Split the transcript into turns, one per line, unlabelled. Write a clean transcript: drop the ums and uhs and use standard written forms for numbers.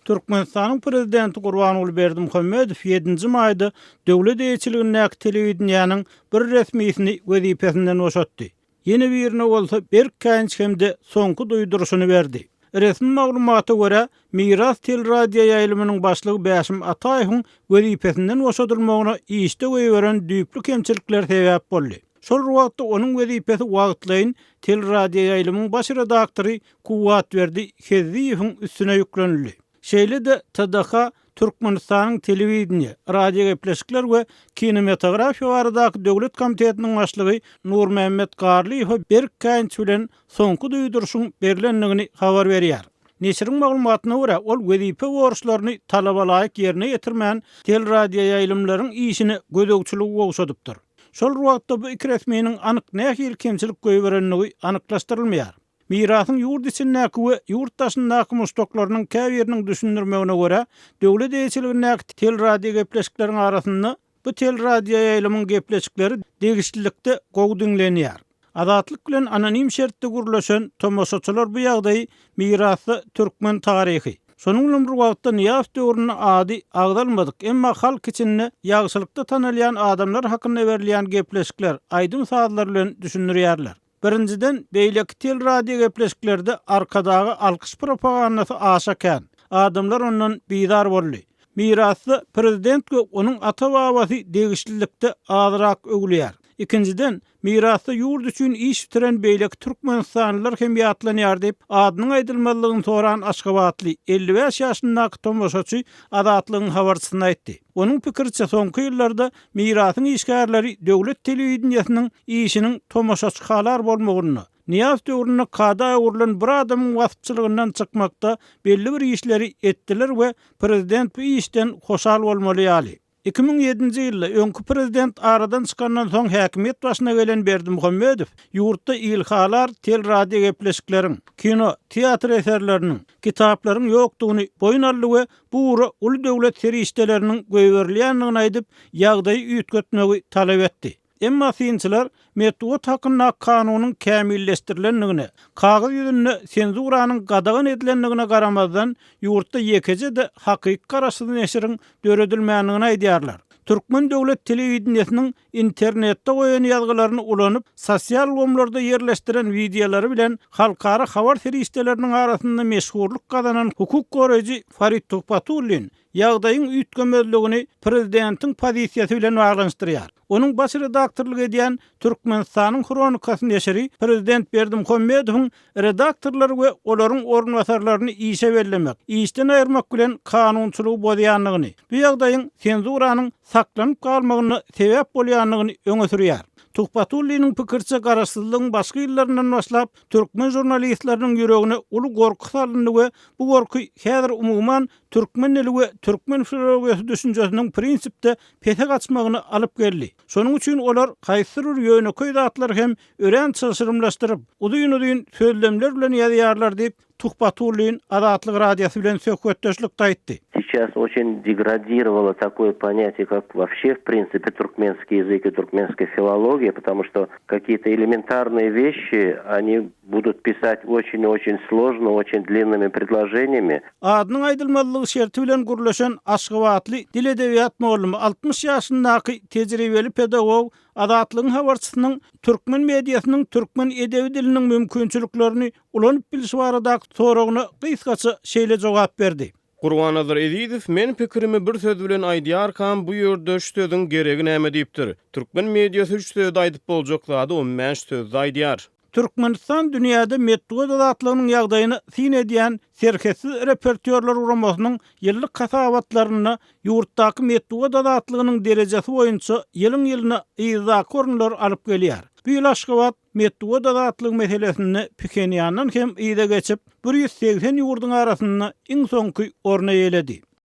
Türkmenistanyň prezidenti Gurbanguly Berdimuhamedow ýedinji maýda döwlet eýeçiligindäki telewideniýäniň bir resmisini wezipesinden boşatdy. Ýene birine bolsa berk käýinç hem-de soňky duýduryşyny berdi. Resmi maglumata görä, Miras teleradioýaýlymynyň başlygy Bäşim Ataýewiň wezipesinden boşadylmagyna işde goýberen düýpli kemçilikler sebäp boldy. Şol bir wagtda onuň wezipesi wagtlaýyn teleradioýaýlymyň baş redaktory Kuwwatberdi Hezziýewiň üstüne ýüklenildi. Şeýle-de TDH Türkmenistanyň Telewideniýe, radiogepleşikler we kinematografiýa baradaky döwlet komitetiniň başlygy Nurmämmet Garlyýewe berk käýinç bilen soňky duýduryşyň berlendigini habar berýär. Neşiriň maglumatyna görä, ol wezipe borçlaryny talabalaýyk ýerine ýetirmän, teleradioýaýlymlaryň işine gözegçiligi gowşadypdyr. Şol bir wagtda bu iki resminiň anyk nähili kemçilik goýberendigi anyklaşdyrylmaýar. Mirasyň ýurt içindäki we ýurt daşyndaky muşdaklarynyň käbiriniň düşündirmegine görä, döwlet eýeçiligindäki telradiogepleşikleriň arasynda bu telradioýaýlymyň gepleşikleri degişlilikde gowy diňlenýär. Azatlyk bilen anonim şertde gürleşen tomaşaçylar bu ýagdaýy Mirasda türkmen taryhy, şonuň bilen bir wagtda Nyýazow döwründe ady agzalmadyk, emma halk içinde ýagşylykda tanalýan adamlar hakynda berilýän gepleşikler, aýdym-sazlar bilen düşündirýärler. Birinjiden, beýleki telradiogepleşiklerde Arkadaga alkyş propagandasy aşa kän. Adamlar ondan bizar boldy. Mirasda prezident we onuň ata-babasy degişlilikde azrak öwülýär. Ikinjiden, mirasda ýurt üçin iş bitiren beýleki türkmenistanlylar hem ýatlanýar diýip, adynyň aýdylmazlygyny soran aşgabatly, 55 ýaşyndaky tomaşaçy Azatlygyň habarçysyna aýtdy. Onuň pikiriçe, soňky ýyllarda Mirasyň işgärleri döwlet telewideniýesiniň işiniň tomaşaçyhalar bolmagynda, Nyýazow döwründe kada öwrülen bir adamyň waspçylygyndan çykmakda belli bir işleri etdiler we prezident bu işden hoşal bolmaly ýaly. 2007-nji ýylda öňki prezident aradan çykandan soň häkimiýet başyna gelen Berdimuhamedow ýurtda ilhalar telradiogepleşikleriň, kino, teatr eserleriniň, kitaplaryň ýokdugyny boýun aldy we bu ugra uly döwlet serişdeleriniň goýberilýändigini aýdyp, ýagdaýy üýtgetmegi talap etdi. Emma synçylar Metbugat hakyndaky kanunyň kämilleşdirilendigine, kagyz ýüzünde senzuranyň gadagan edilendigine garamazdan, ýurtda ýekeje-de hakyky garaşsyz neşiriň döredilmändigini aýdýarlar. Türkmen döwlet telewideniýesiniň internetde goýan ýazgylaryny ulanyp, sosial ulgamlarda ýerleşdiren wideolary bilen halkara habar serişdeleriniň arasynda meşhurlyk gazanan hukuk goraýjy Farid Tuhbatullin ýagdaýyň üýtgemezligini prezidentiň pozisiýasy bilen baglanyşdyrýar. Onuň baş redaktorlyk edýän Türkmenistanyň Hronikasy neşiri prezident Berdimuhamedowyň redaktorlary we olaryň orunbasarlaryny işe bellemek, işden aýyrmak bilen kanunçylygy bozýandygyny, bu ýagdaýyň senzuranyň saklanyp galmagyna sebäp bolýandygyny öňe sürýär. Tuhbatulliniň pikiriçe, garaşsyzlygyň başky ýyllaryndan başlap, türkmen žurnalistleriniň ýüregine uly gorky salyndy we bu gorky häzir umuman türkmen dili we türkmen filologiýasy düşünjesiniň prinsipde pese gaçmagyna alyp geldi. Şonuň üçin olar haýsydyr bir ýönekeý zatlary hem örän çylşyrymlaşdyryp, uzyn-uzyn sözlemler bilen ýazýarlar diýip, Tuhbatullin Azatlyk Radiosy bilen söhbetdeşlikde aýtdy.
Сейчас очень деградировало такое понятие, как вообще в принципе туркменский язык и туркменская филология, потому что какие-то элементарные вещи они будут писать очень-очень сложно, очень длинными предложениями.
Adynyň aýdylmazlygy şerti bilen gürleşen aşgabatly dil-edebiýat mugallymy, 60 ýaşyndaky tejribeli pedagog Azatlygyň habarçysynyň türkmen mediasynyň türkmen edebi diliniň mümkinçiliklerini ulanyp bilşi baradaky soragyna gysgaça şeýle jogap berdi.
Gurbannazar Ezizow Men pikirimi bir söz bilen aýdýarkam bu ýerde şu sözüň geregi näme diýipdir. Türkmen mediasy üç sözde aýdyp boljak zady on bäş sözde aýdýar.
Türkmenistan dünýäde metbugat azatlygynyň ýagdaýyna syn edýän Serhetsiz reportýorlar guramasynyň ýyllyk hasabatlarynda ýurtdaky metbugat azatlygynyň derejesi boýunça ýylyň-ýylyna yzdaky orunlary alyp gelýär. Bu ýyl Aşgabat metbugat azatlygy meselesinde Phenýandan hem yza geçip, 180 ýurduň arasynda iň soňky orny eýeledi.